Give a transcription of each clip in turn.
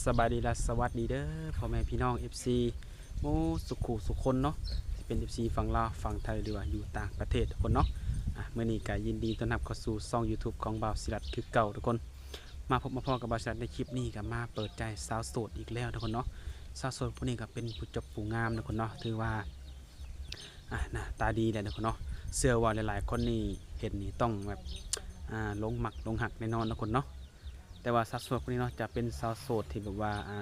ສະບາຍດີ ແລະ ສະຫວັດດີເດີ ພໍ່ແມ່ພີ່ນ້ອງ ເອັຟຊີ ໝູ່ສູ່ຄູ່ສູ່ຄົນເນາະ ທີ່ເປັນ ເອັຟຊີ ຝັ່ງລາວ ຝັ່ງໄທ ຫຼືວ່າຢູ່ຕ່າງປະເທດທຸກຄົນເນາະ. ອາ ມື້ນີ້ກໍຍິນດີຕ້ອນຮັບເຂົ້າສູ່ຊ່ອງ YouTube ຂອງບ່າວສີລັດຄືເກົ່າທຸກຄົນ. ມາພົບມາພໍ້ກັບບ່າວສີລັດໃນຄລິບນີ້ ກໍມາເປີດໃຈສາວໂສດອີກແລ້ວທຸກຄົນເນາະ. ສາວໂສດຜູ້ນີ້ກໍເປັນຜູ້ຈົບຜູ້ງາມທຸກຄົນເນາະ ຖືວ່າ ອາ ໜ້າຕາດີແຫຼະທຸກຄົນເນາະ. ເຊື່ອວ່າຫຼາຍໆຄົນນີ້ເຫັນນີ້ຕ້ອງແບບ ອາ ຫຼົງມັກຫຼົງຮັກແນ່ນອນທຸກຄົນເນາະ. ແຕ່ວ່າສາວໂສດຄົນນີ້ເນາະ ຈະເປັນສາວໂສດທີ່ແບບວ່າ ອາ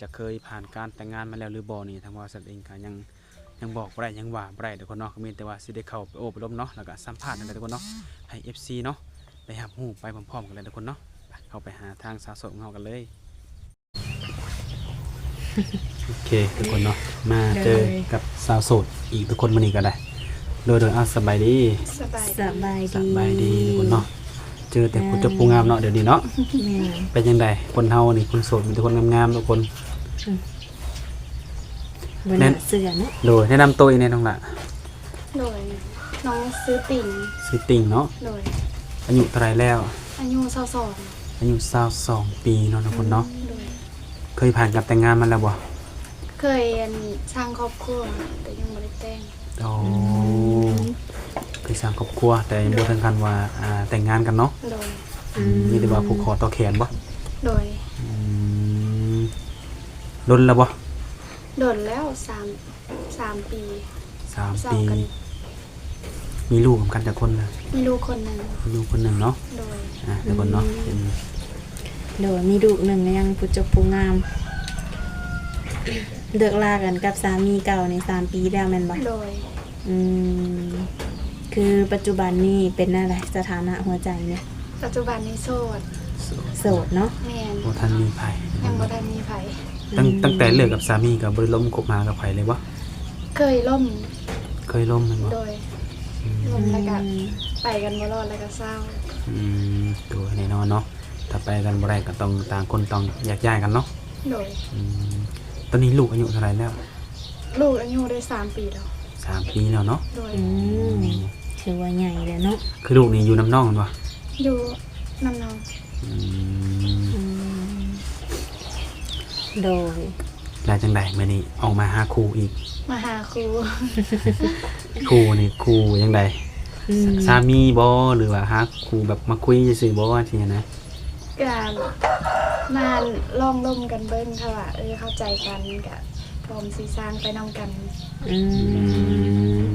ຈະເຄີຍຜ່ານການແຕ່ງງານມາແລ້ວຫຼືບໍ່ນີ້ ທາງບ່າວສັດເອງກໍຍັງ ຍັງບອກບໍ່ໄດ້ ຍັງວ່າບໍ່ໄດ້ທຸກຄົນເນາະ. ກໍມີແຕ່ວ່າຊິໄດ້ເຂົ້າໄປໂອ້ໄປລົມເນາະ ແລ້ວກໍສຳພາດນັ້ນແຫຼະທຸກຄົນເນາະ ໃຫ້ ເອັຟຊີ ເນາະ ໄດ້ຮັບຮູ້ໄປພ້ອມໆກັນເລີຍທຸກຄົນເນາະ. ໄປ ເຂົ້າໄປຫາທາງສາວໂສດຂອງເຮົາກັນເລີຍ. ໂອເຄທຸກຄົນເນາະ ມາເຈີກັບສາວໂສດອີກທຸກຄົນມື້ນີ້ກໍໄດ້. ໂດຍ ໂດຍ ເອົາ ສະບາຍດີ. ສະບາຍ ສະບາຍດີ ສະບາຍດີທຸກຄົນເນາະ. ເຈີແຕ່ຜູ້ຈົບຜູ້ງາມເນາະ ດຽວນີ້ເນາະ. ແມ່ນ. ເປັນຈັ່ງໃດ ຄົນເຮົານີ້ ຄົນໂສດມີແຕ່ຄົນງາມໆທຸກຄົນ. ອືມ ບໍ່ໜ້າເຊື່ອເນາະ. ໂດຍ ແນະນຳໂຕອີກແດ່ນ້ອງຫຼ້າ. ໂດຍ ນ້ອງຊື່ຕິ່ງ. ຊື່ຕິ່ງເນາະ. ໂດຍ ອາຍຸເທົ່າໃດແລ້ວ? ອາຍຸຊາວສອງ. ອາຍຸຊາວສອງປີເນາະທຸກຄົນເນາະ. ໂດຍ ເຄີຍຜ່ານການແຕ່ງງານມາແລ້ວບໍ່? ເຄີຍ ອັນ ສ້າງຄອບຄົວ ແຕ່ຍັງບໍ່ໄດ້ແຕ່ງ. ອໍ ອືມ ເຄີຍສ້າງຄອບຄົວ ແຕ່ຍັງບໍ່ເຖິງຂັ້ນວ່າ ອ່າ ແຕ່ງງານກັນເນາະ. ໂດຍ ອືມ ມີແຕ່ວ່າຜູກຄໍຕໍ່ແຂນບໍ່? ໂດຍ ອືມ ດົນແລ້ວບໍ່? ດົນແລ້ວ ສາມ ສາມປີ. ສາມປີ. ມີລູກນຳກັນຈັກຄົນນະ? ມີລູກຄົນໜຶ່ງ. ມີລູກຄົນໜຶ່ງເນາະ. ໂດຍ ອາ ທຸກຄົນເນາະ ອືມ ເປັນ ໂດຍ ມີລູກໜຶ່ງ ຍັງຜູ້ຈົບຜູ້ງາມ. ເລີກລາກັນກັບສາມີເກົ່ານີ້ສາມປີແລ້ວແມ່ນບໍ່? ໂດຍ ອືມ ຄືປັດຈຸບັນນີ້ເປັນແນວໃດ ສະຖານະຫົວໃຈນີ້? ປັດຈຸບັນນີ້ໂສດ. ໂສດເນາະ. ແມ່ນ. ບໍ່ທັນມີໃຜ. ຍັງບໍ່ທັນມີໃຜ. ຕັ້ງ ອືມ ຕັ້ງແຕ່ເລີກກັບສາມີກໍບໍ່ໄດ້ລົມຄົບຫາກັບໃຜເລີຍບໍ່? ເຄີຍລົມ. ເຄີຍລົມແມ່ນບໍ່? ໂດຍ ອືມ ລົມແລ້ວກໍ ອືມ ໄປກັນບໍ່ລອດ ແລ້ວກໍເຊົາ. ອືມ ໂດຍ ແນ່ນອນເນາະ ຖ້າໄປກັນບໍ່ໄດ້ກໍຕ້ອງ ຕ່າງຄົນຕ້ອງແຍກຍ້າຍກັນເນາະ. ໂດຍ ອືມ ຕອນນີ້ລູກອາຍຸເທົ່າໃດແລ້ວ? ລູກອາຍຸໄດ້ສາມປີແລ້ວ. ສາມປີແລ້ວເນາະ. ໂດຍ ອືມ ອືມ ຖືວ່າໃຫຍ່ແລ້ວເນາະ. ຄືລູກນີ້ຢູ່ນຳນ້ອງແມ່ນບໍ່? ຢູ່ນຳນ້ອງ. ອືມ ອືມ ໂດຍ ແລ້ວຈັ່ງໃດ ມື້ນີ້ອອກມາຫາຄູ່ອີກ? ມາຫາຄູ່. ຄູ່ນີ້ຄູ່ຈັ່ງໃດ? ອືມ ສາມີບໍ່ ຫຼືວ່າຫາຄູ່ແບບມາຄຸຍຊື່ໆບໍ່ ຈັ່ງຊີ້ນະ? ກະມາລອງລົມກັນເບິ່ງ ຖ້າວ່າ ເອີ ເຂົ້າໃຈກັນກະ ພ້ອມຊິສ້າງໄປນຳກັນ. ອືມ ອືມ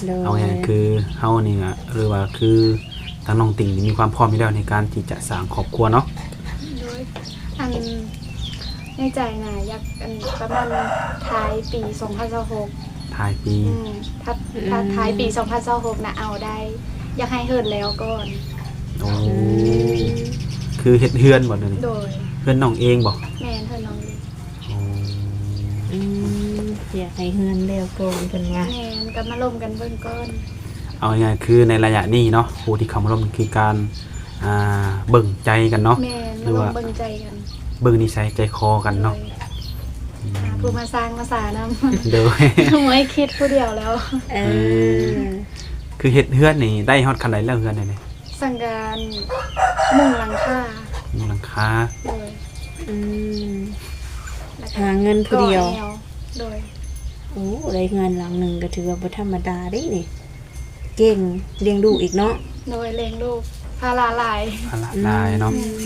ໂດຍ ເອົາງ່າຍໆ ຄືເຮົານີ້ ຫຼືວ່າຄືທາງນ້ອງຕິ່ງນີ້ ມີຄວາມພ້ອມຢູ່ແລ້ວໃນການທີ່ຈະສ້າງຄອບຄົວເນາະ. ໂດຍ ອັນ ໃນໃຈນະ ຢາກ ອັນ ປະມານທ້າຍປີສອງພັນຊາວຫົກ. ທ້າຍປີ ອືມ ຖ້າ ອືມ ຖ້າທ້າຍປີສອງພັນຊາວຫົກນະ ເອົາໄດ້ ຢາກໃຫ້ເຮືອນແລ້ວກ່ອນ. ໂອ້ ອືມ ຄືເຮັດເຮືອນບໍ່ດຽວນີ້? ໂດຍ ເຮືອນນ້ອງເອງບໍ່? ແມ່ນ ເຮືອນນ້ອງເອງ. ໂອ້ ອືມ ຢາກໃຫ້ເຮືອນແລ້ວກ່ອນເພິ່ນວ່າ. ແມ່ນ ກໍມາລົມກັນເບິ່ງກ່ອນ. ເອົາງ່າຍໆ ຄືໃນໄລຍະນີ້ເນາະ ຜູ້ທີ່ເຂົ້າມາລົມນີ້ຄືການ ອ່າ ເບິ່ງໃຈກັນເນາະ. ແມ່ນ ມາລົມເບິ່ງໃຈກັນ ເບິ່ງນິໄສໃຈຄໍກັນເນາະ. ໂດຍ ອືມ ຫາຜູ້ມາສ້າງມາສານຳ. ໂດຍ ບໍ່ໃຫ້ຄິດຜູ້ດຽວແລ້ວ. ເອີ ເອີ ຄືເຮັດເຮືອນນີ້ໄດ້ຮອດຂັ້ນໃດແລ້ວ ເຮືອນນີ້? ສັງການມຸງຫຼັງຄາ. ມຸງຫຼັງຄາ. ໂດຍ ອືມ ແລ້ວກໍຫາເງິນຜູ້ດຽວ. ໂດຍ ໂອ້ ໄດ້ເຮືອນຫຼັງໜຶ່ງກໍຖືວ່າບໍ່ທຳມະດາເດ້ນີ້. ເກັ່ງ ລ້ຽງລູກອີກເນາະ. ໂດຍ ລ້ຽງລູກ ພາລະຫຼາຍ. ພາລະຫຼາຍເນາະ. ອືມ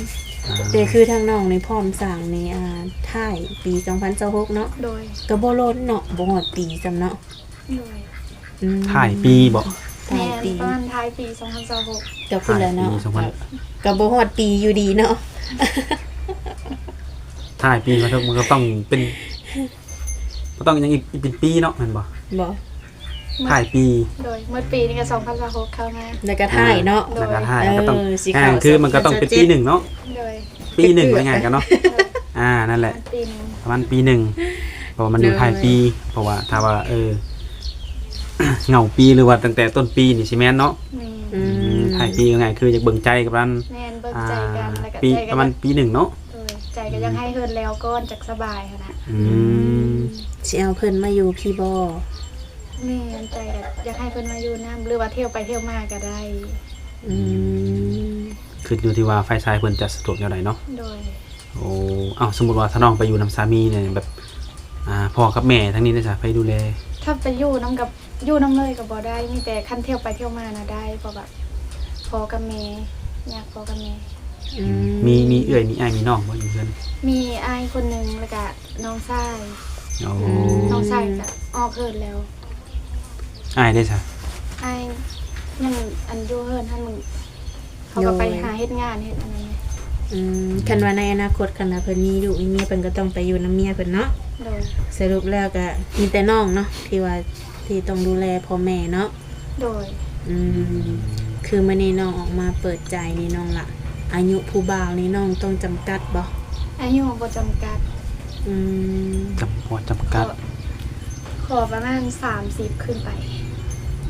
ອ່າ ແຕ່ຄືທາງນ້ອງນີ້ພ້ອມສ້າງນີ້ ອ່າ ທ້າຍປີສອງພັນຊາວຫົກເນາະ. ໂດຍ ກໍບໍ່ດົນເນາະ ບໍ່ຮອດປີຊ້ຳເນາະ. ໂດຍ ອືມ ທ້າຍປີບໍ? ທ້າຍປີ ແມ່ນ ປະມານທ້າຍປີສອງພັນຊາວຫົກ. ກໍພຸ້ນແຫຼະເນາະ ທ້າຍປີສອງພັນ ກໍ ກໍບໍ່ຮອດປີຢູ່ດີເນາະ. ທ້າຍປີມັນກໍ ມັນກໍຕ້ອງເປັນ ບໍ່ຕ້ອງຫຍັງອີກ ອີກເປັນປີເນາະ ແມ່ນບໍ່? ບໍ່ ທ້າຍປີ. ໂດຍ ໝົດປີນີ້ກໍສອງພັນຊາວຫົກເຂົ້າມາ ແລ້ວກໍທ້າຍເນາະ. ໂດຍ ແລ້ວກໍທ້າຍ ເອີ ກໍຕ້ອງ ຊິເຂົ້າ ອ່າ ຄືມັນກໍຕ້ອງເປັນປີໜຶ່ງເນາະ. ໂດຍ ປີໜຶ່ງ ເປັນເກືອບ ວ່າງ່າຍໆກັນເນາະ. ອ່າ ນັ້ນແຫຼະ ປະມານປີໜຶ່ງ ປະມານປີໜຶ່ງ ເພາະວ່າມັນຢູ່ ໂດຍ ທ້າຍປີ. ເພາະວ່າຖ້າວ່າ ເອີ ເຫງົ້າປີ ຫຼືວ່າຕັ້ງແຕ່ຕົ້ນປີນີ້ຊິແມ່ນເນາະ. ແມ່ນ ອືມ ອືມ ທ້າຍປີ ວ່າງ່າຍ ຄືຢາກເບິ່ງໃຈກັນ. ແມ່ນ ເບິ່ງໃຈກັນ ອ່າ ແລ້ວກໍ ປີ ໃຈກໍ ປະມານປີໜຶ່ງເນາະ. ໂດຍ ໃຈກໍຢາກໃຫ້ເຮືອນແລ້ວກ່ອນ ອືມ ຈັກສະບາຍຫັ້ນນະ. ອືມ ອືມ ຊິເອົາເພິ່ນມາຢູ່ພີ້ບໍ່? ແມ່ນ ໃຈກໍຢາກໃຫ້ເພິ່ນມາຢູ່ນຳ ຫຼືວ່າທ່ຽວໄປທ່ຽວມາກໍໄດ້. ອືມ ອືມ ຂຶ້ນຢູ່ທີ່ວ່າຝ່າຍຊາຍເພິ່ນຈະສະດວກແນວໃດເນາະ. ໂດຍ ໂອ້ ເອົ້າ ສົມມຸດວ່າຖ້ານ້ອງໄປຢູ່ນຳສາມີນີ້ ແບບ ອ່າ ພໍ່ກັບແມ່ທາງນີ້ເດຊະ ໃຜດູແລ? ຖ້າໄປຢູ່ນຳກັບ ຢູ່ນຳເລີຍກໍບໍ່ໄດ້ ມີແຕ່ຄັນທ່ຽວໄປທ່ຽວມານະໄດ້ ເພາະວ່າພໍ່ກັບແມ່ ຍາກພໍ່ກັບແມ່. ອືມ ມີ ມີເອື້ອຍ ມີອ້າຍ ມີນ້ອງບໍ່ຢູ່ເຮືອນ? ມີອ້າຍຄົນໜຶ່ງ ແລ້ວກະນ້ອງຊາຍ. ໂອ້ ອືມ ນ້ອງຊາຍກໍອອກເຮືອນແລ້ວ. ອ້າຍເດຊະ? ອ້າຍຍັງ ອັນ ຢູ່ເຮືອນຫັ້ນ ເຂົາກໍໄປ ໂດຍ ຫາເຮັດງານເຮັດອັນນັ້ນ. ອືມ ຄັນວ່າໃນອະນາຄົດ ຄັນວ່າເພິ່ນມີລູກມີເມຍ ເພິ່ນກໍຕ້ອງໄປຢູ່ນຳເມຍເພິ່ນເນາະ. ໂດຍ ສະຫຼຸບແລ້ວກໍມີແຕ່ນ້ອງເນາະ ທີ່ວ່າ ທີ່ຕ້ອງດູແລພໍ່ແມ່ເນາະ. ໂດຍ ອືມ ຄືມື້ນີ້ນ້ອງອອກມາເປີດໃຈນີ້ ນ້ອງລະ ອາຍຸຜູ້ບ່າວນີ້ນ້ອງຕ້ອງຈຳກັດບໍ່? ອາຍຸບໍ່ຈຳກັດ. ອືມ ຈຳ ບໍ່ຈຳກັດ. ຂໍປະມານສາມສິບຂຶ້ນໄປ.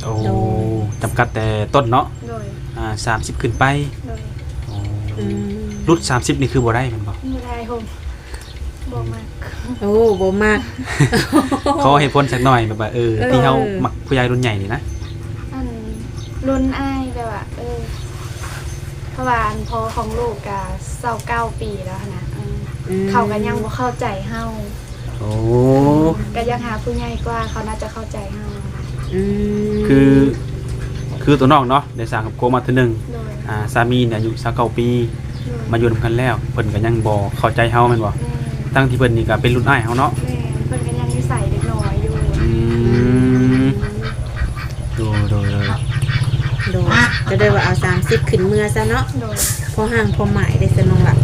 ໂອ້ ໂດຍ ຈຳກັດແຕ່ຕົ້ນເນາະ. ໂດຍ ອ່າ ສາມສິບຂຶ້ນໄປ. ໂດຍ ໂອ້ ອືມ ຫຼຸດສາມສິບນີ້ຄືບໍ່ໄດ້ແມ່ນບໍ່? ບໍ່ໄດ້ໂຮມ ບໍ່ມັກ. ໂອ້ ບໍ່ມັກ. ຂໍເຫດຜົນຈັກໜ້ອຍ ແບບວ່າ ເອີ ເອີ ທີ່ເຮົາມັກຜູ້ໃຫຍ່ລຸ້ນໃຫຍ່ນີ້ນະ. ອັນ ລຸ້ນອ້າຍແບບວ່າ ເອີ ເພາະວ່າອັນພໍ່ຂອງລູກກະຊາວເກົ້າປີແລ້ວຫັ້ນນະ ເອີ ອືມ ເຂົາກໍຍັງບໍ່ເຂົ້າໃຈເຮົາ. ໂອ້ ກໍຢາກຫາຜູ້ໃຫຍ່ກວ່າ ເຂົາໜ້າຈະເຂົ້າໃຈເຮົາ. ອືມ ຄື ຄືຕົວນ້ອງເນາະ ໄດ້ສ້າງຄອບຄົວມາເທື່ອໜຶ່ງ. ໂດຍ ອ່າ ສາມີນີ້ອາຍຸຊາວເກົ້າປີ. ໂດຍ ມາຢູ່ນຳກັນແລ້ວ ເພິ່ນກໍຍັງບໍ່ເຂົ້າໃຈເຮົາແມ່ນບໍ່? ແມ່ນ. ທັງທີ່ເພິ່ນນີ້ກໍເປັນລຸ້ນອ້າຍເຮົາເນາະ. ແມ່ນ ເພິ່ນກໍຍັງນິໄສເດັກນ້ອຍຢູ່. ອືມ ໂດຍ ໂດຍ ໂດຍ ໂດຍ ກໍໄດ້ວ່າເອົາສາມສິບຂຶ້ນເມືອຊະເນາະ. ໂດຍ ພໍຮ່າງພໍໝາຍເດ້ຊະນ້ອງລະ?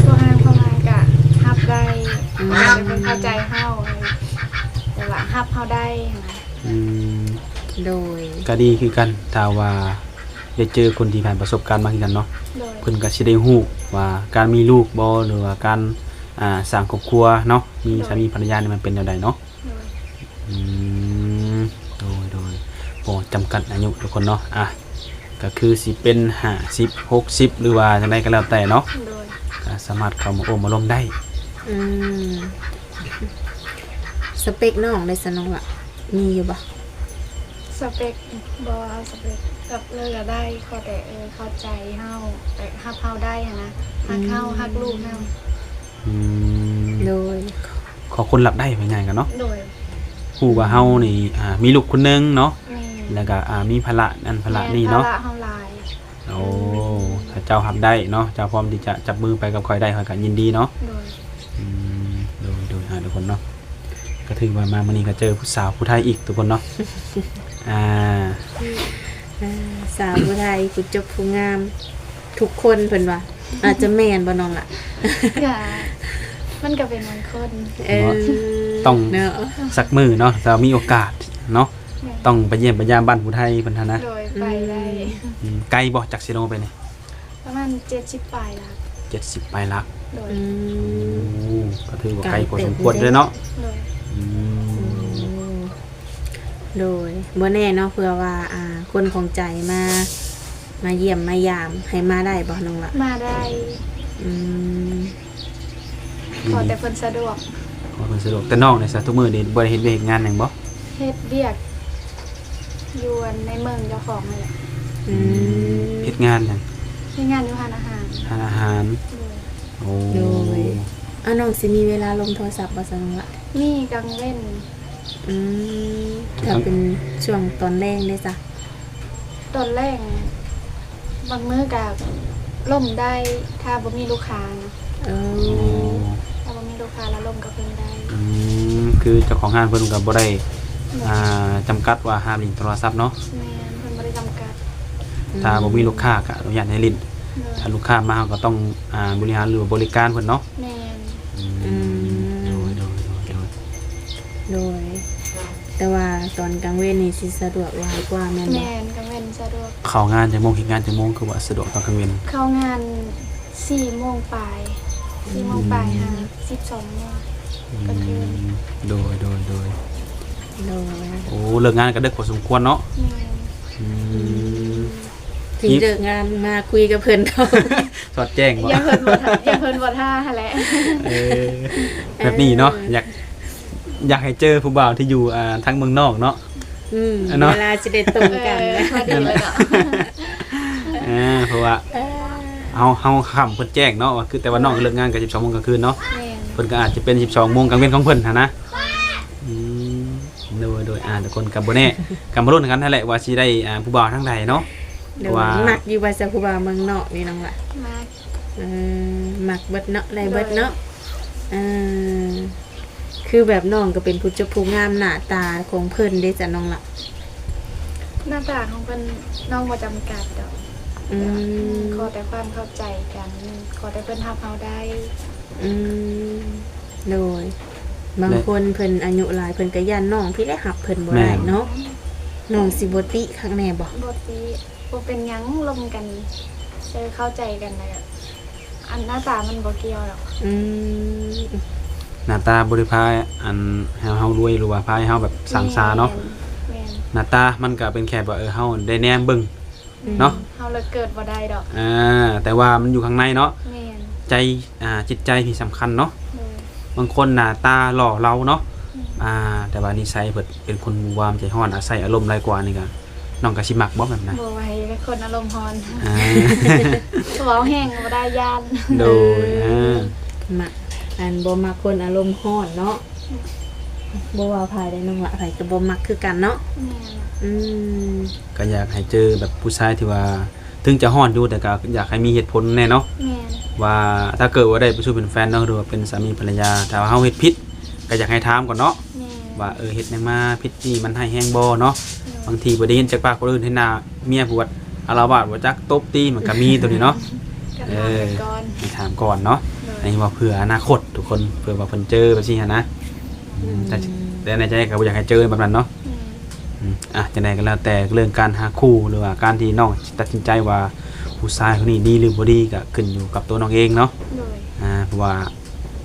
ພໍຮ່າງພໍໝາຍກະຮັບໄດ້. ອືມ ແຕ່ເພິ່ນເຂົ້າໃຈເຮົາ ແຕ່ວ່າຮັບເຮົາໄດ້ຫັ້ນນະ. ອືມ ໂດຍ ກໍດີຄືກັນ ຖ້າວ່າໄດ້ເຈີຄົນທີ່ຜ່ານປະສົບການມາຄືກັນເນາະ. ໂດຍ ເພິ່ນກໍຊິໄດ້ຮູ້ວ່າການມີລູກບໍ ຫຼືວ່າການ ອ່າ ສ້າງຄອບຄົວເນາະ ມີ ໂດຍ ສາມີພັນລະຍານີ້ມັນເປັນແນວໃດເນາະ. ໂດຍ ອືມ ໂດຍ ໂດຍ ບໍ່ຈຳກັດອາຍຸທຸກຄົນເນາະ. ອ່ະ ກໍຄືຊິເປັນຫ້າສິບ ຫົກສິບ ຫຼືວ່າຈັ່ງໃດກໍແລ້ວແຕ່ເນາະ. ໂດຍ ກໍສາມາດເຂົ້າມາໂອ້ມາລົມໄດ້. ອືມ ສະເປັກນ້ອງເດ້ຊະນ້ອງລະ ມີຢູ່ບໍ່? ສະເປັກ ບໍ່ເອົາສະເປັກ ແບບເລີກກໍໄດ້ ຂໍແຕ່ ເອີ ເຂົ້າໃຈເຮົາ ແບບຮັກເຮົາໄດ້ຫັ້ນນະ ຮັກເຮົາ ອືມ ຮັກລູກເຮົາ. ອືມ ໂດຍ ຂໍຄົນຮັບໄດ້ ວ່າງ່າຍກັນເນາະ. ໂດຍ ຮູ້ວ່າເຮົານີ້ ອ່າ ມີລູກຄົນໜຶ່ງເນາະ. ແມ່ນ ແລ້ວກໍ ອ່າ ມີພາລະນັ້ນພາລະນີ້ເນາະ. ແມ່ນ ພາລະເຮົາຫຼາຍ. ໂອ້ ອືມ ຖ້າເຈົ້າຮັບໄດ້ເນາະ ເຈົ້າພ້ອມທີ່ຈະຈັບມືໄປກັບຂ້ອຍໄດ້ ຂ້ອຍກໍຍິນດີເນາະ. ໂດຍ ອືມ ໂດຍ ໂດຍ ອ່າ ທຸກຄົນເນາະ ກໍຖືວ່າມາມື້ນີ້ກໍເຈີຜູ້ສາວຜູ້ໄທອີກທຸກຄົນເນາະ. ອ່າ ອ່າ ສາວຜູ້ໄທ ຜູ້ຈົບຜູ້ງາມ ທຸກຄົນເພິ່ນວ່າ ອາດຈະແມ່ນບໍ່ນ້ອງລະ? ກະ ມັນກະເປັນບາງຄົນ. ເອີ ເນາະ ຕ້ອງ ເນາະ ສັກມື້ເນາະ ຖ້າມີໂອກາດເນາະ. ແມ່ນ ຕ້ອງໄປຢ້ຽມໄປຢາມບ້ານຜູ້ໄທເພິ່ນຫັ້ນນະ. ໂດຍ ໄປໄດ້. ອືມ ອືມ ໄກບໍ່ ຈາກເຊໂນໄປນີ້? ປະມານເຈັດສິບປາຍຫຼັກ. ເຈັດສິບປາຍຫຼັກ. ໂດຍ ອືມ ໂອ້ ກໍຖືວ່າໄກພໍສົມຄວນເດ້ເນາະ. ໂດຍ ອືມ ໂອ້ ໂດຍ ບໍ່ແນ່ເນາະ ເພື່ອວ່າ ອ່າ ຄົນຂອງໃຈມາ ມາຢ້ຽມມາຢາມ ໃຫ້ມາໄດ້ບໍ່ນ້ອງລະ? ມາໄດ້. ອືມ ຂໍແຕ່ເພິ່ນສະດວກ. ຂໍເພິ່ນສະດວກ. ແຕ່ນ້ອງນີ້ຊະ ທຸກມື້ນີ້ບໍ່ໄດ້ເຮັດວຽກເຮັດງານຫຍັງບໍ່? ເຮັດວຽກຢູ່ອັນໃນເມືອງເຈົ້າຂອງຫັ້ນແຫຼະ. ອືມ ເຮັດງານຫຍັງ? ເຮັດງານຢູ່ຮ້ານອາຫານ. ຮ້ານອາຫານ. ໂດຍ ໂອ້ ໂດຍ ອາ ນ້ອງຊິມີເວລາລົມໂທລະສັບບໍ່ຊະນ້ອງລະ? ມີກາງເວັນ. ອືມ ຖ້າເປັນຊ່ວງຕອນແລງເດ້ຊະ? ຕອນແລງ ບາງມື້ກະລົມໄດ້ ຖ້າບໍ່ມີລູກຄ້ານະ. ເອີ ອໍ ຖ້າບໍ່ມີລູກຄ້າລະລົມກັບເພິ່ນໄດ້. ອືມ ຄືເຈົ້າຂອງຮ້ານເພິ່ນກໍບໍ່ໄດ້ ແມ່ນ ອ່າ ຈຳກັດວ່າຫ້າມຫຼິ້ນໂທລະສັບເນາະ. ແມ່ນ ເພິ່ນບໍ່ໄດ້ຈຳກັດ. ອືມ ຖ້າບໍ່ມີລູກຄ້າກໍອະນຸຍາດໃຫ້ຫຼິ້ນ. ໂດຍ ຖ້າລູກຄ້າມາ ເຮົາກໍຕ້ອງ ອ່າ ບໍລິຫານ ຫຼືວ່າບໍລິການເພິ່ນເນາະ. ແມ່ນ. ອືມ ອືມ ໂດຍ ໂດຍ ໂດຍ ໂດຍ ໂດຍ ແຕ່ວ່າຕອນກາງເວັນນີ້ຊິສະດວກຫຼາຍກວ່າແມ່ນບໍ່? ແມ່ນ ກາງເວັນສະດວກ. ເຂົ້າງານຈັກໂມງ ເຮັດງານຈັກໂມງ ຄືວ່າສະດວກຕອນກາງເວັນ? ເຂົ້າງານສີ່ໂມງປາຍ ສີ່ໂມງປາຍ ອືມ ຫາສິບສອງໂມງ ອືມ ກາງຄືນ. ໂດຍ ໂດຍ ໂດຍ ໂດຍ ໂອ້ ເລີກງານກໍເດິກພໍສົມຄວນເນາະ. ແມ່ນ. ອືມ ອືມ ທີ່ເລີກງານມາຄຸຍກັບເພິ່ນເນາະ. ສອດແຈ້ງບໍ່? ຢ້ານເພິ່ນບໍ່ ຢ້ານເພິ່ນບໍ່ຖ້າຫັ້ນແຫຼະ. ເອີ ແບບນີ້ເນາະ ເອີ ຢາກ ຢາກໃຫ້ເຈີຜູ້ບ່າວທີ່ຢູ່ ອ່າ ທາງເມືອງນອກເນາະ. ອືມ ເນາະ ເວລາຊິໄດ້ຕົງກັນ. ເອີ ພໍດີເລີຍເນາະ. ເອີ ເພາະວ່າ ເອີ ເຮົາ ເຮົາຄ່ຳເພິ່ນແຈ້ງເນາະ ວ່າຄື ແຕ່ວ່ານ້ອງເລີກງານກໍສິບສອງໂມງກາງຄືນເນາະ. ແມ່ນ. ເພິ່ນກໍອາດຈະເປັນສິບສອງໂມງກາງເວັນຂອງເພິ່ນຫັ້ນນະ. ອືມ ໂດຍ ໂດຍ ອ່າ ທຸກຄົນກໍບໍ່ແນ່ ກໍມາລຸ້ນກັນຫັ້ນແຫຼະວ່າຊິໄດ້ ອ່າ ຜູ້ບ່າວທາງໃດເນາະ. ໂດຍ. ວ່າ ມັກຢູ່ບໍ່ຊະຜູ້ບ່າວເມືອງນອກນີ້ນ້ອງລະ? ມັກ. ເອີ ມັກເບິດເນາະ ໄດ້ເບິດເນາະ. ໂດຍ. ເອີ ຄືແບບນ້ອງກໍເປັນຜູ້ຈົບຜູ້ງາມ ໜ້າຕາຂອງເພິ່ນເດ້ຊະນ້ອງລະ? ໜ້າຕາຂອງເພິ່ນນ້ອງບໍ່ຈຳກັດດອກ. ອືມ. ແບບ ຂໍແຕ່ຄວາມເຂົ້າໃຈກັນ ຂໍແຕ່ເພິ່ນຮັບເຮົາໄດ້. ອືມ ໂດຍ. ບາງຄົນເພິ່ນອາຍຸຫຼາຍ ເພິ່ນກໍຢ້ານນ້ອງພີ້ແຫຼະຮັບເພິ່ນບໍ່ໄດ້ເນາະ. ແມ່ນ. ນ້ອງຊິບໍ່ຕິຄັກແນ່ບໍ່? ບໍ່ຕິ. ບໍ່ເປັນຫຍັງ ລົມກັນ ເອີ ເຂົ້າໃຈກັນ ແລ້ວກໍ ອັນໜ້າຕາມັນບໍ່ກ່ຽວດອກ. ອືມ. ໜ້າຕາບໍ່ໄດ້ພາ ອັນ ໃຫ້ເຮົາລວຍ ຫຼືວ່າພາໃຫ້ເຮົາແບບສ້າງຊາເນາະ. ແມ່ນ. ແມ່ນ. ໜ້າຕາມັນກໍເປັນແຄ່ວ່າ ເອີ ເຮົາໄດ້ແນມເບິ່ງ ອືມ ເນາະ. ເຮົາເລີກເກີດບໍ່ໄດ້ດອກ. ອ່າ ແຕ່ວ່າມັນຢູ່ຂ້າງໃນເນາະ. ແມ່ນ. ໃຈ ອ່າ ຈິດໃຈທີ່ສຳຄັນເນາະ. ໂດຍ. ບາງຄົນໜ້າຕາຫຼໍ່ເຫຼົ່າເນາະ. ອືມ. ອ່າ ແຕ່ວ່ານິໄສເພິ່ນເປັນຄົນວາມໃຈຮ້ອນ ອາໄສອາລົມຫຼາຍກວ່ານີ້ກໍ ນ້ອງກໍຊິມັກບໍ່ແບບນັ້ນ? ບໍ່ໄຫວ ເປັນຄົນອາລົມຮ້ອນ. ອ່າ ເວົ້າແຮງກໍບໍ່ໄດ້ ຢ້ານ. ໂດຍ. ເອີ ອ່າ ມັກ ອັນ ບໍ່ມັກຄົນອາລົມຮ້ອນເນາະ. ອືມ. ບໍ່ວ່າໃຜເດ້ນ້ອງລະ ໃຜກໍບໍ່ມັກຄືກັນເນາະ. ແມ່ນ. ອືມ. ກໍຢາກໃຫ້ເຈີແບບຜູ້ຊາຍທີ່ວ່າ ເຖິງຈະຮ້ອນຢູ່ ແຕ່ກໍຢາກໃຫ້ມີເຫດຜົນແດ່ເນາະ. ແມ່ນ. ວ່າຖ້າເກີດວ່າໄດ້ເປັນຊູ່ເປັນແຟນເນາະ ຫຼືວ່າເປັນສາມີພັນລະຍາ ຖ້າວ່າເຮົາເຮັດຜິດ ກໍຢາກໃຫ້ຖາມກ່ອນເນາະ. ແມ່ນ. ວ່າ ເອີ ເຮັດຫຍັງມາຜິດນີ້ ມັນຮ້າຍແຮງບໍ່ເນາະ. ແມ່ນ. ບາງທີບໍ່ໄດ້ຍິນຈາກປາກຄົນອື່ນ ເຫັນໜ້າເມຍຜູ້ອາລະວາດ ບໍ່ຈັກຕົບຕີ ມັນກໍມີໂຕນີ້ເນາະ. ກໍຖາມໄປກ່ອນ. ເອີ ໃຫ້ຖາມກ່ອນເນາະ. ໂດຍ. ອັນນີ້ວ່າເພື່ອອະນາຄົດທຸກຄົນ ເພື່ອວ່າເພິ່ນເຈີແບບຊີ້ຫັ້ນນະ. ອືມ. ແຕ່ ແຕ່ໃນໃຈກໍບໍ່ຢາກໃຫ້ເຈີແບບນັ້ນເນາະ. ແມ່ນ. ອືມ ອ່ະ ຈັ່ງໃດກໍແລ້ວແຕ່ ເລື່ອງການຫາຄູ່ ຫຼືວ່າການທີ່ນ້ອງຕັດສິນໃຈວ່າຜູ້ຊາຍຄົນນີ້ດີ ຫຼື ບໍ່ດີ ກໍຂຶ້ນຢູ່ກັບຕົວນ້ອງເອງເນາະ. ໂດຍ. ອ່າ ເພາະວ່າ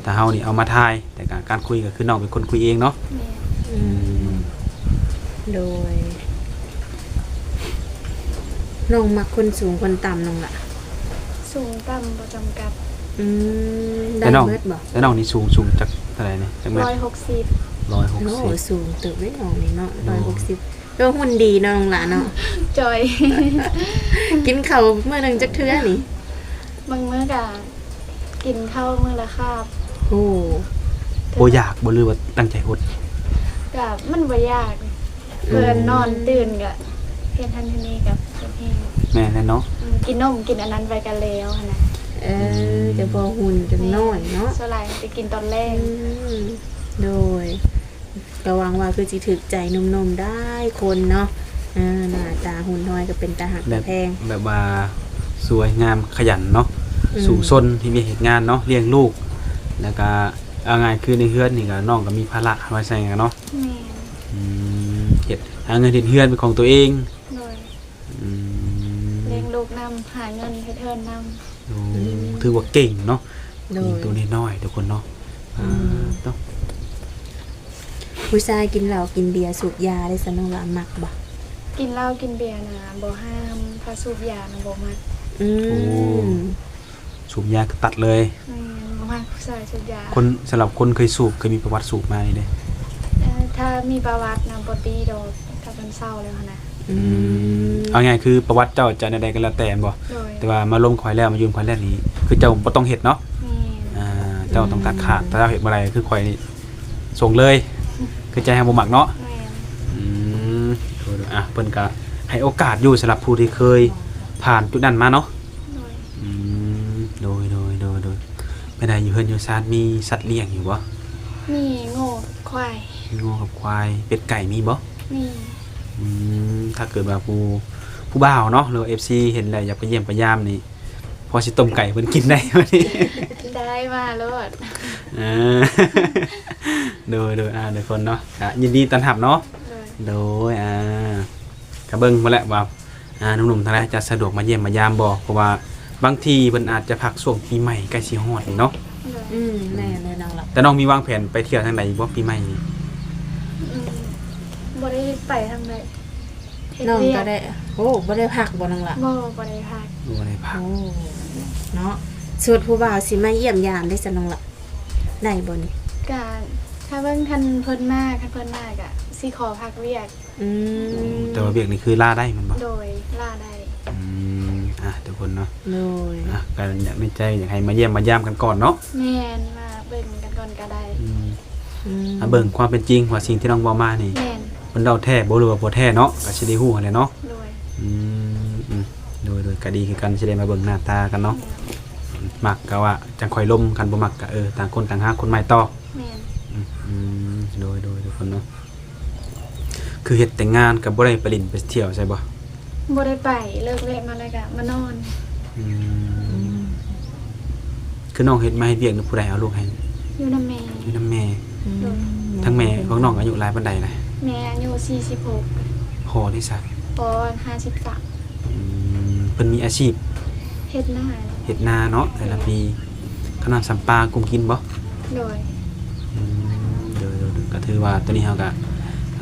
ຖ້າເຮົານີ້ເອົາມາຖ່າຍ ແຕ່ການ ການຄຸຍກໍຄືນ້ອງເປັນຄົນຄຸຍເອງເນາະ. ແມ່ນ. ອືມ. ອືມ ໂດຍ. ນ້ອງມັກຄົນສູງຄົນຕ່ຳນ້ອງລະ? ສູງຕ່ຳບໍ່ຈຳກັດ. ອືມ. ໄດ້ໝົດບໍ່? ແຕ່ນ້ອງນີ້ສູງ ສູງຈັກເທົ່າໃດນີ້? ຈັກແມັດ? ຮ້ອຍຫົກສິບ. ຮ້ອຍຫົກສິບ. ໂອ້ ສູງເຕີບເດ້ນ້ອງນີ້ເນາະ. ໂດຍ. ຮ້ອຍຫົກສິບ. ແຕ່ວ່າຫຸ່ນດີເນາະນ້ອງຫຼ້າເນາະ. ຈ່ອຍ. ກິນເຂົ້າມື້ໜຶ່ງຈັກເທື່ອນີ້? ບາງມື້ກະກິນເຂົ້າມື້ລະຄາບ. ໂອ້. ບໍ່ຢາກບໍ່ ຫຼືວ່າຕັ້ງໃຈອົດ? ກະມັນບໍ່ຢາກ. ອືມ. ເພິ່ນນອນຕື່ນກະເຮັດຫັ້ນເຮັດນີ້ກະເຮັດແຮງ. ແມ່ນແລ້ວເນາະ. ອືມ. ກິນນົມກິນອັນນັ້ນໄປກະແລ້ວຫັ້ນນະ. ເອີ. ອືມ. ແຕ່ພໍຫຸ່ນຈົນນ້ອຍເນາະ. ແມ່ນ. ສ່ວນຫຼາຍຈະກິນຕອນແລງ. ອືມ. ໂດຍ. ກໍຫວັງວ່າຄືຊິຖືກໃຈໜຸ່ມໆຫຼາຍຄົນເນາະ. ເອີ ໜ້າຕາຫຸ່ນຫ້ອຍກໍເປັນຕາຮັກຕາແພງ ແບບວ່າສວຍງາມຂະຫຍັນເນາະ. ອືມ. ສູ້ຊົນເຮັດວຽກເຮັດງານເນາະ ລ້ຽງລູກ ແລ້ວກໍເອົາງ່າຍຄືໃນເຮືອນນີ້ກໍນ້ອງກໍມີພາລະວ່າຊັ້ນເນາະ. ແມ່ນ. ອືມ. ເຮັດ ຫາເງິນເຮັດເຮືອນເປັນຂອງຕົວເອງ. ໂດຍ. ອືມ. ລ້ຽງລູກນຳ ຫາເງິນເຮັດເຮືອນນຳ. ໂອ້. ອືມ. ຖືວ່າເກັ່ງເນາະ. ໂດຍ. ຍິງໂຕນ້ອຍໆ ທຸກຄົນເນາະ. ອືມ. ອ່າ ໂຕ ຜູ້ຊາຍກິນເຫຼົ້າກິນເບຍສູບຢາໄດ້ຊັ້ນ ນ້ອງລະມັກບໍ່? ກິນເຫຼົ້າກິນເບຍນະບໍ່ຫ້າມ ຖ້າສູບຢານະບໍ່ມັກ. ອືມ. ໂອ້. ສູບຢາຄືຕັດເລີຍ. ແມ່ນ. ບໍ່ມັກຜູ້ຊາຍສູບຢາ. ຄົນ ສຳລັບຄົນເຄີຍສູບ ເຄີຍມີປະຫວັດສູບມານີ້ເດ້. ເອີ ຖ້າມີປະຫວັດນະບໍ່ຕິດອກ ຖ້າເພິ່ນເຊົາແລ້ວຫັ້ນນະ. ອືມ. ອືມ. ເອົາງ່າຍຄືປະຫວັດເຈົ້າຈະແນວໃດກໍແລ້ວແຕ່ແມ່ນບໍ່? ໂດຍ. ແຕ່ວ່າມາລົມຂ້ອຍແລ້ວ ມາຢູ່ນຳຂ້ອຍແລ້ວນີ້ ຄືເຈົ້າບໍ່ຕ້ອງເຮັດເນາະ. ແມ່ນ. ອ່າ ເຈົ້າຕ້ອງຕັດຂາດ. ອືມ. ຖ້າເຈົ້າເຮັດບໍ່ໄດ້ ຄືຂ້ອຍນີ້ສົ່ງເລີຍ ຄືໃຈເຮົາບໍ່ມັກເນາະ. ແມ່ນ. ອືມ. ອ່ະ ເພິ່ນກະໃຫ້ໂອກາດຢູ່ ສຳລັບຜູ້ທີ່ເຄີຍຜ່ານຈຸດນັ້ນມາເນາະ. ໂດຍ. ອືມ. ໂດຍ ໂດຍ ໂດຍ ໂດຍ. ເປັນໃດ ຢູ່ເຮືອນຢູ່ຊານມີສັດລ້ຽງຢູ່ບໍ່? ມີງົວກັບຄວາຍ. ມີງົວກັບຄວາຍ. ເປັດໄກ່ມີບໍ່? ມີ. ອືມ. ຖ້າເກີດວ່າຜູ້ ຜູ້ບ່າວເນາະ ຫຼືວ່າເອັຟຊີເຫັນແລ້ວຢາກໄປຢ້ຽມໄປຢາມນີ້ ພໍຊິຕົ້ມໄກ່ໃຫ້ເພິ່ນກິນໄດ້ບໍ່ນີ້? ໄດ້ ມາໂລດ. ເອີ ໂດຍ ໂດຍ. ອ່າ ທຸກຄົນເນາະ ກະຍິນດີຕ້ອນຮັບເນາະ. ໂດຍ. ໂດຍ. ອ່າ ກະເບິ່ງພຸ້ນແຫຼະວ່າ ອ່າ ໜຸ່ມໆທັງຫຼາຍຈະສະດວກມາຢ້ຽມມາຢາມບໍ່ ເພາະວ່າບາງທີເພິ່ນອາດຈະພັກຊ່ວງປີໃໝ່ໃກ້ຊິຮອດນີ້ເນາະ. ອືມ. ແມ່ນເລີຍນ້ອງລະ. ແຕ່ນ້ອງມີວາງແຜນໄປທ່ຽວທາງໃດບໍ່ປີໃໝ່ນີ້? ອືມ. ບໍ່ໄດ້ໄປທາງໃດ. ເຮັດວຽກ. ນ້ອງກໍໄດ້ ໂອ້ ບໍ່ໄດ້ພັກບໍ່ນ້ອງລະ? ບໍ່ ບໍ່ໄດ້ພັກ. ບໍ່ໄດ້ພັກ. ໂອ້ ເນາະ. ສົມມຸດຜູ້ບ່າວຊິມາຢ້ຽມຢາມເດ້ຊັ້ນນ້ອງລະ ໄດ້ບໍ່ນີ້? ກະ ຖ້າເບິ່ງຄັນເພິ່ນມາ ຄັນເພິ່ນມາກະຊິຂໍພັກວຽກ. ອືມ. ແຕ່ວ່າວຽກນີ້ຄືລາໄດ້ແມ່ນບໍ່? ໂດຍ ລາໄດ້. ອືມ. ອ່າ ທຸກຄົນເນາະ ໂດຍ ອ່າ ກໍຢາກໃນໃຈຢາກໃຫ້ມາຢ້ຽມມາຢາມກັນກ່ອນເນາະ ແມ່ນ ມາເບິ່ງກັນກ່ອນກໍໄດ້ ອືມ ອືມ ມາເບິ່ງຄວາມເປັນຈິງວ່າສິ່ງທີ່ນ້ອງເວົ້າມານີ້ ແມ່ນ ເພິ່ນເວົ້າແທ້ບໍ່ ຫຼືວ່າບໍ່ແທ້ເນາະ ກໍຊິໄດ້ຮູ້ຫັ້ນແຫຼະເນາະ ໂດຍ ອືມ ອືມ ໂດຍ ໂດຍ ກໍດີຄືກັນ ຊິໄດ້ມາເບິ່ງໜ້າຕາກັນເນາະ ແມ່ນ ມັກກໍວ່າຈັ່ງຄ່ອຍລົມ ຄັນບໍ່ມັກກໍ ເອີ ຕ່າງຄົນຕ່າງຫາຄົນໃໝ່ຕໍ່ ແມ່ນ ອືມ ອືມ ໂດຍ ໂດຍ ທຸກຄົນເນາະ ຄືເຮັດແຕ່ງງານກໍບໍ່ໄດ້ໄປຫຼິ້ນໄປທ່ຽວໃສບໍ່? ບໍ່ໄດ້ໄປ ເລີກວຽກມາແລ້ວກໍມານອນ ອືມ ອືມ ຄືນ້ອງເຮັດ ມາເຮັດວຽກນຳຜູ້ໃດເອົາລູກໃຫ້? ຢູ່ນຳແມ່ ຢູ່ນຳແມ່ ອືມ ໂດຍ ທາງແມ່ຂອງນ້ອງອາຍຸຫຼາຍປານໃດລະ? ແມ່ອາຍຸສີ່ສິບຫົກ ພໍ່ເດຊະ? ພໍ່ຫ້າສິບສາມ ອືມ ເພິ່ນມີອາຊີບ ເຮັດນາ ເຮັດນາເນາະ ແຕ່ລະປີ ເຂົ້ານ້ຳຊຳປາກຸມກິນບໍ່? ໂດຍ ອືມ ໂດຍ ໂດຍ ໂດຍ ກໍຖືວ່າໂຕນີ້ເຮົາກໍ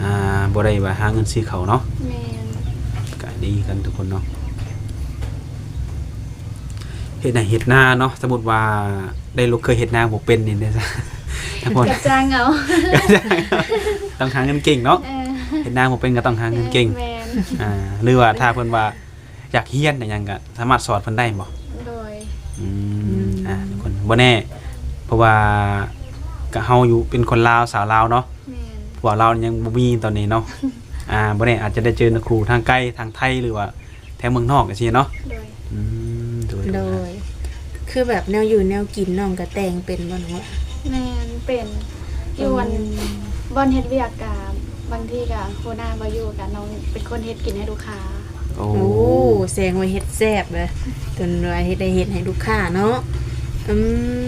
ອ່າ ບໍ່ໄດ້ວ່າຫາເງິນຊື້ເຂົ້າເນາະ ແມ່ນ ກໍດີກັນທຸກຄົນເນາະ ເຮັດໄຮ່ເຮັດນາເນາະ ສົມມຸດວ່າໄດ້ລູກເຄີຍເຮັດນາບໍ່ເປັນນີ້ເດ້ ກໍຈ້າງເອົາ ຕ້ອງຫາເງິນເກັ່ງເນາະ ເອີ ເຮັດນາບໍ່ເປັນກໍຕ້ອງຫາເງິນເກັ່ງ ແມ່ນ ອ່າ ຫຼືວ່າຖ້າເພິ່ນວ່າ ຢາກຮຽນຫຍັງກໍສາມາດສອນເພິ່ນໄດ້ບໍ່? ໂດຍ ອືມ ອືມ ອ່າ ທຸກຄົນ ບໍ່ແນ່ ເພາະວ່າກໍເຮົາຢູ່ເປັນຄົນລາວ ສາວລາວເນາະ ແມ່ນ ຜົວລາວຍັງບໍ່ມີຕອນນີ້ເນາະ ອ່າ ບໍ່ແນ່ອາດຈະໄດ້ເຈີນະຄູທາງໄກ ທາງໄທ ຫຼືວ່າແຖວເມືອງນອກຈັ່ງຊີ້ເນາະ ໂດຍ ອືມ ໂດຍ ໂດຍ ໂດຍ ຄືແບບແນວຢູ່ແນວກິນນ້ອງກໍແຕ່ງເປັນບໍ່ນ້ອງລະ? ແມ່ນ ເປັນ ຢູ່ອັນ ອືມ ບ່ອນເຮັດວຽກກໍ ບາງທີກໍຫົວໜ້າບໍ່ຢູ່ ກໍນ້ອງເປັນຄົນເຮັດກິນໃຫ້ລູກຄ້າ ໂອ້ ໂອ້ ແສດງວ່າເຮັດແຊບເລີຍ ຈົນວ່າເຮັດ ໄດ້ເຮັດໃຫ້ລູກຄ້າເນາະ ອື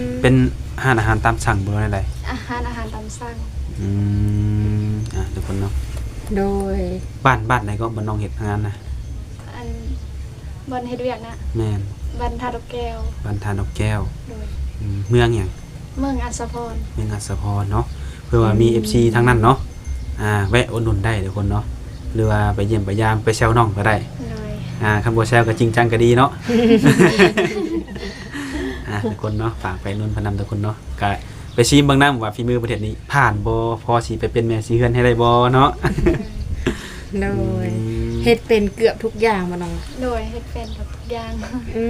ມ ເປັນຮ້ານອາຫານຕາມສັ່ງບໍ່ ຫຼືວ່າແນວໃດ? ອາ ຮ້ານອາຫານຕາມສັ່ງ ອືມ ອ່າ ທຸກຄົນເນາະ ໂດຍ ບ້ານ ບ້ານໃດກໍ ບ່ອນນ້ອງເຮັດງານນະ? ອັນ ບ່ອນເຮັດວຽກນະ? ແມ່ນ ບ້ານທ່າດອກແກ້ວ ບ້ານທ່າດອກແກ້ວ ໂດຍ ອືມ ເມືອງຫຍັງ? ເມືອງອັດສະພອນ ເມືອງອັດສະພອນເນາະ ເພື່ອວ່າມີ ອືມ ເອັຟຊີ ທາງນັ້ນເນາະ ອ່າ ແວະອຸດໜູນໄດ້ທຸກຄົນເນາະ ຫຼືວ່າໄປຢ້ຽມໄປຢາມ ໄປແຊວນ້ອງກໍໄດ້ ໂດຍ ອ່າ ຄັນບໍ່ແຊວກໍຈິງຈັງກໍດີເນາະ ອ່າ ທຸກຄົນເນາະ ຝາກໄປອຸດໜູນເພິ່ນນຳທຸກຄົນເນາະ ກະໄປຊີມເບິ່ງນຳວ່າຝີມືເພິ່ນເຮັດນີ້ຜ່ານບໍ່ ພໍຊິໄປເປັນແມ່ສີເຮືອນໃຫ້ໄດ້ບໍ່ເນາະ ໂດຍ ອືມ ເຮັດເປັນເກືອບທຸກຢ່າງບໍ່ນ້ອງ? ໂດຍ ເຮັດເປັນທຸກຢ່າງ ອື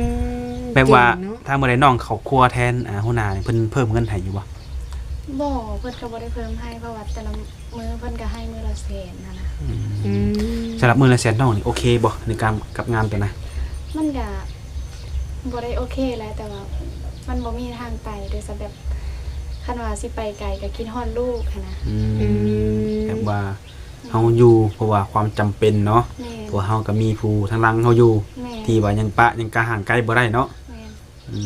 ມ ແບບວ່າ ເກັ່ງເນາະ ຖ້າມື້ໃດນ້ອງເຂົ້າຄົວແທນ ອ່າ ຫົວໜ້ານີ້ ເພິ່ນເພີ່ມເງິນໃຫ້ຢູ່ບໍ່? ບໍ່ ເພິ່ນກໍບໍ່ໄດ້ເພີ່ມໃຫ້ ເພາະວ່າແຕ່ລະມື້ເພິ່ນກໍໃຫ້ມື້ລະແສນຫັ້ນນະ ອືມ ອືມ ສຳລັບມື້ລະແສນນ້ອງນີ້ໂອເຄບໍ່ ໃນການກັບງານໂຕນັ້ນ? ມັນກໍບໍ່ໄດ້ໂອເຄແຫຼະ ແຕ່ວ່າມັນບໍ່ມີທາງໄປເດ້ ແບບ ຄັນວ່າຊິໄປໄກກໍຄິດຮອດລູກຫັ້ນນະ ອືມ ອືມ ແບບວ່າ ເຮົາຢູ່ເພາະວ່າຄວາມຈຳເປັນເນາະ ແມ່ນ ເພາະວ່າເຮົາກໍມີຜູ້ທາງຫຼັງເຮົາຢູ່ ແມ່ນ ທີ່ວ່າຍັງປະຍັງກະຫ່າງໄກບໍ່ໄດ້ເນາະ ແມ່ນ ອື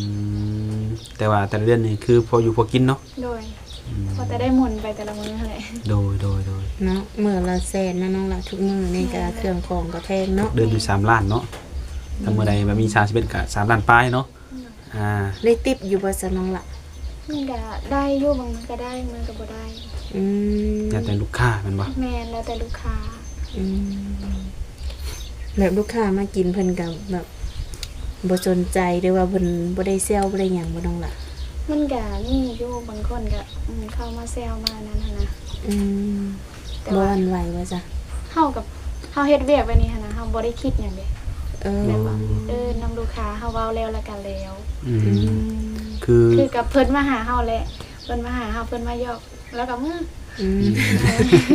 ມ ແຕ່ວ່າແຕ່ລະເດືອນນີ້ຄືພໍຢູ່ພໍກິນເນາະ ໂດຍ ອືມ ພໍແຕ່ໄດ້ໝູນໄປແຕ່ລະມື້ຫັ້ນແຫຼະ ໂດຍ ໂດຍ ໂດຍ ເນາະ ມື້ລະແສນເນາະນ້ອງລະ ທຸກມື້ນີ້ກະ ແມ່ນ ເຄື່ອງຂອງກະແພງເນາະ ເດືອນໜຶ່ງສາມລ້ານເນາະ ອືມ ຖ້າມື້ໃດວ່າມີສາມສິບເອັດກະສາມລ້ານປາຍເນາະ ອືມ ອ່າ ໄດ້ຕິບຢູ່ບໍ່ຊະນ້ອງລະ? ມັນກະໄດ້ຢູ່ ບາງມື້ກະໄດ້ ບາງມື້ກະບໍ່ໄດ້ ອືມ ແລ້ວແຕ່ລູກຄ້າແມ່ນບໍ່? ແມ່ນ ແລ້ວແຕ່ລູກຄ້າ ອືມ ແບບລູກຄ້າມາກິນເພິ່ນກະແບບບໍ່ສົນໃຈ ຫຼືວ່າເພິ່ນບໍ່ໄດ້ແຊວບໍ່ໄດ້ຫຍັງບໍ່ນ້ອງລະ? ມັນກະມີຢູ່ ບາງຄົນກະ ອືມ ເຂົ້າມາແຊວມານັ້ນຫັ້ນນະ ອືມ ແຕ່ວ່າບໍ່ຫວັ່ນໄຫວວ່າຊະ? ເຮົາກັບ ເຮົາເຮັດວຽກແບບນີ້ຫັ້ນນະ ເຮົາບໍ່ໄດ້ຄິດຫຍັງເດ້ ເອີ ແບບວ່າ ເອີ ນຳລູກຄ້າເຮົາເວົ້າແລ້ວ ແລ້ວກະແລ້ວ ອືມ ອືມ ຄື ຄືກັບເພິ່ນມາຫາເຮົາແຫຼະ ເພິ່ນມາຫາເຮົາ ເພິ່ນມາຫຍອກ ແລ້ວກໍເມືອ ອື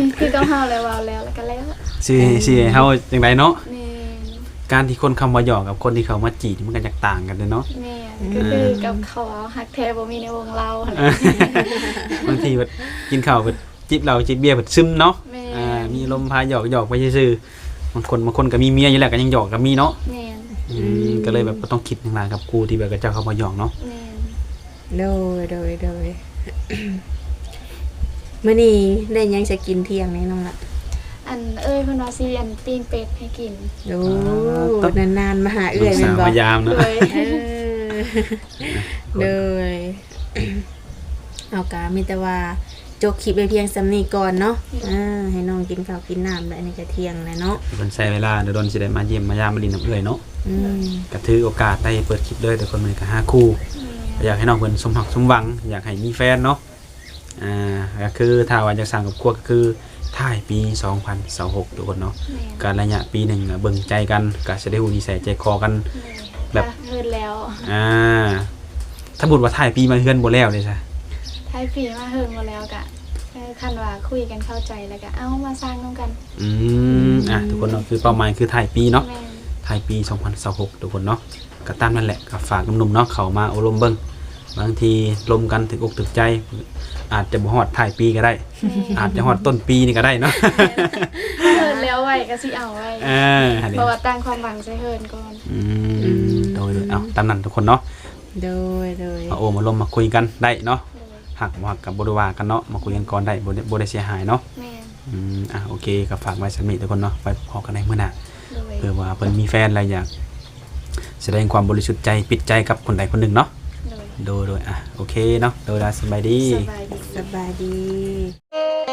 ມ ຄືກັບເຮົາແຫຼະ ເວົ້າແລ້ວ ແລ້ວກໍແລ້ວ ຊິ ເອີ ຊິໃຫ້ເຮົາຈັ່ງໃດເນາະ ແມ່ນ ການທີ່ຄົນເຂົ້າມາຫຍອກກັບຄົນທີ່ເຂົ້າມາຈີບ ມັນກໍຢາກຕ່າງກັນເດ້ເນາະ ແມ່ນ ອືມ ກໍຄືກັບເຂົາເວົ້າ ຮັກແທ້ບໍ່ມີໃນວົງເລົ່າຫັ້ນແຫຼະ ບາງທີແບບກິນເຂົ້າແບບ ຈິບເຫຼົ້າຈິບເບຍເພິ່ນຊຶມເນາະ ແມ່ນ ອ່າ ມີອາລົມພາຫຍອກ ຫຍອກໄປຊື່ໆ ບາງຄົນ ບາງຄົນກໍມີເມຍຢູ່ແລ້ວກໍຍັງຫຍອກກໍມີເນາະ ແມ່ນ ອືມ ອືມ ກໍເລີຍແບບບໍ່ຕ້ອງຄິດຫຍັງຫຼາຍກັບຄູ່ທີ່ແບບເຂົາເຈົ້າເຂົ້າມາຫຍອກເນາະ ແມ່ນ ໂດຍ ໂດຍ ໂດຍ ມື້ນີ້ໄດ້ຫຍັງຈະກິນທ່ຽງນີ້ນ້ອງລະ? ອັນເອື້ອຍເພິ່ນວ່າຊິອັນປີ້ງເປັດໃຫ້ກິນ ໂອ້ ອ່າ ນານໆມາຫາເອື້ອຍແມ່ນບໍ່? ມາຢາມເນາະ ໂດຍ ເອີ ໂດຍ ເຮົາກະມີແຕ່ວ່າຈົບຄລິບໄວ້ພຽງສ່ຳນີ້ກ່ອນເນາະ ໂດຍ ອ່າ ໃຫ້ນ້ອງກິນເຂົ້າກິນນ້ຳແລ້ວ ອັນນີ້ກະທ່ຽງແລ້ວເນາະ ເພິ່ນໃຊ້ເວລາດົນໆ ຊິໄດ້ມາຢ້ຽມມາຢາມມາຫຼິ້ນນຳເອື້ອຍເນາະ ອືມ ກະຖືໂອກາດໄດ້ເປີດຄລິບເລີຍທຸກຄົນ ມື້ນີ້ກະຫາຄູ່ ແມ່ນ ກໍຢາກໃຫ້ນ້ອງເພິ່ນສົມຮັກສົມຫວັງ ຢາກໃຫ້ມີແຟນເນາະ ອ່າ ກໍຄືຖ້າວ່າຢາກສ້າງຄອບຄົວ ກໍຄືໄທ ທ້າຍປີສອງພັນຊາວຫົກ ທຸກຄົນເນາະ. ແມ່ນ ກະໄລຍະປີໜຶ່ງ ເບິ່ງໃຈກັນ ກະຊິໄດ້ຮູ້ນິໄສໃຈຄໍກັນ. ແມ່ນ ແບບ ຖ້າເຮີນແລ້ວ ອ່າ ສົມມຸດວ່າທ້າຍປີມາເຮືອນບໍ່ແລ້ວເດຊະ? ທ້າຍປີມາເຮີນບໍ່ແລ້ວກະ ເອີ ຄັນວ່າຄຸຍກັນເຂົ້າໃຈແລ້ວກະເອົາມາສ້າງນຳກັນ. ອືມ ອ່າ ທຸກຄົນເນາະ ຄືເປົ້າໝາຍຄືທ້າຍປີເນາະ. ແມ່ນ ທ້າຍປີສອງພັນຊາວຫົກ ທຸກຄົນເນາະ. ກໍຕາມນັ້ນແຫຼະ ກໍຝາກໜຸ່ມໆເນາະ ເຂົ້າມາໂອ້ລົມເບິ່ງ ບາງທີລົມກັນຖືກອົກຖືກໃຈ ອາດຈະບໍ່ຮອດທ້າຍປີກໍໄດ້. ແມ່ນ ອາດຈະຮອດຕົ້ນປີນີ້ກໍໄດ້ເນາະ. ແມ່ນ ເຮີນແລ້ວໄວກໍຊິເອົາໄວ. ເອີ ຫັ້ນເດ ເພາະວ່າຕັ້ງຄວາມຫວັງໃສ່ເຮີນກ່ອນ. ອືມ ອືມ ໂດຍໆ ເອົາ ຕາມນັ້ນທຸກຄົນເນາະ. ໂດຍໆ ມາໂອ້ມາລົມມາຄຸຍກັນໄດ້ເນາະ. ໂດຍ ຮັກບໍ່ຮັກກໍບໍ່ໄດ້ວ່າກັນເນາະ ມາຄຸຍກັນກ່ອນໄດ້ ບໍ່ໄດ້ ບໍ່ໄດ້ເສຍຫາຍເນາະ. ແມ່ນ ອືມ ອ່ະ ໂອເຄ ກໍຝາກໄວ້ສ່ຳນີ້ທຸກຄົນເນາະ. ໄວ້ພໍ້ກັນໃນມື້ໜ້າ. ໂດຍ ເພື່ອວ່າເພິ່ນມີແຟນແລ້ວ ຢາກສະແດງຄວາມບໍລິສຸດໃຈ ປິດໃຈກັບຄົນໃດຄົນໜຶ່ງເນາະ. ໂດຍ ໂດຍໆ ອ່ະ ໂອເຄເນາະ. ໂດຍ ລາ ສະບາຍດີ ສະບາຍດີ ສະບາຍດີ.